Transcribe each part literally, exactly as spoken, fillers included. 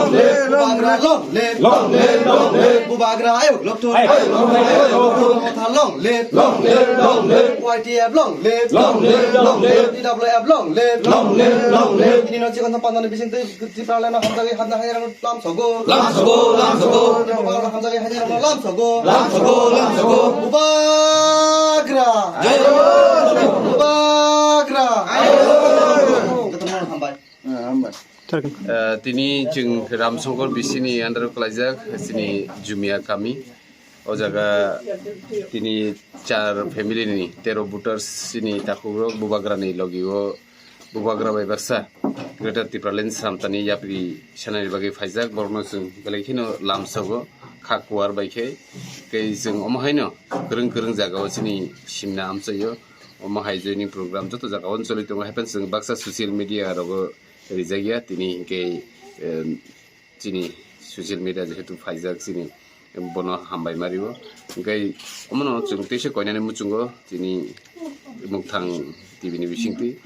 Bubagra long live, long live, long live. Bubagra ayuk lokthun, ayuk lokthun, ayuk lokthun. Motha long live, long live, long live. Y T F long live, long live, long live. T W F long live, long live, long live. Bini no chikon pandani bising twi Tipraland no hamjagwi hamjak hajar lam sogo. Lam sogo, lam sogo. Tipraland no hamjagwi hajar lam sogo. Lam sogo, lam sogo. Bubagra. Jai ho. Bubagra. Jai ho. Jotono hambai. Ah, hambai. Eh, tini chwng Ramsongkor B C ni under o kwlaijak, chini Jumia kami. O jaga tini char family ni tero voters chini takhukrok Bubagra ni logi o Bubagra bai baksa Greater Tipraland samtani yapri sanani bagwi phaijak, borokno chwng belai kheno lamsogo kha kuar bai khe. Tei chwng omo haino kwrwng kwrwng jaga o chini simna amchaio, omo hai joining program joto jaga o choli tongo, haikhe chwng baksa social media rogo rijak ya, tini hinkhe, em, chini social media jehetu phaijak, chini bono hambai ma rio. Hinkhe omono chwng teisa koinani muchungo chini Mukthang T V ni bisingtwi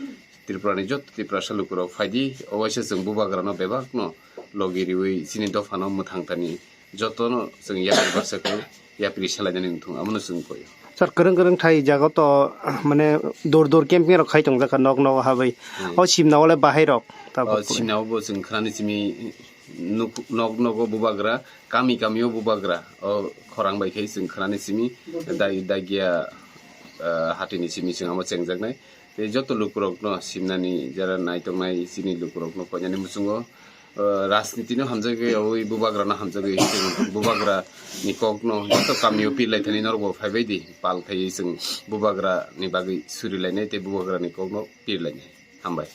Tripura ni joto Tiprasa lukurok phaidi, obaisa chwng Bubagrano bebakno logi riwi chini dophano mwthang thani jotono chwng yapri baksa khe yapri salainani wngthung, abono chwng koi. Sir, kwrwng kwrwng thai jaga to, mane, dur dur camping rok khai tong jakha nok nok habai. Hmm. O simna ole bahai rok. O simna bo chwng khwnani simi nuk-, nok nogo Bubagra, kami kami o Bubagra. O khorang bai khai chwng khwnani simi dai-, dagia, ah, hatini simi chwng amo chengjaknai. Tei joto lukurokno simnani jara naitongnai chini lukurokno koinani muchungo, eh, rajniti no hamjagwi, owi Bubagra no hamjagwi, chwng Bubagra ni kok no joto kamio pirlai thani norok bo phaibai di, pal khaiwi chwng Bubagra ni bagwi surilainai tei Bubagra ni kok no pirlainai. Hambai.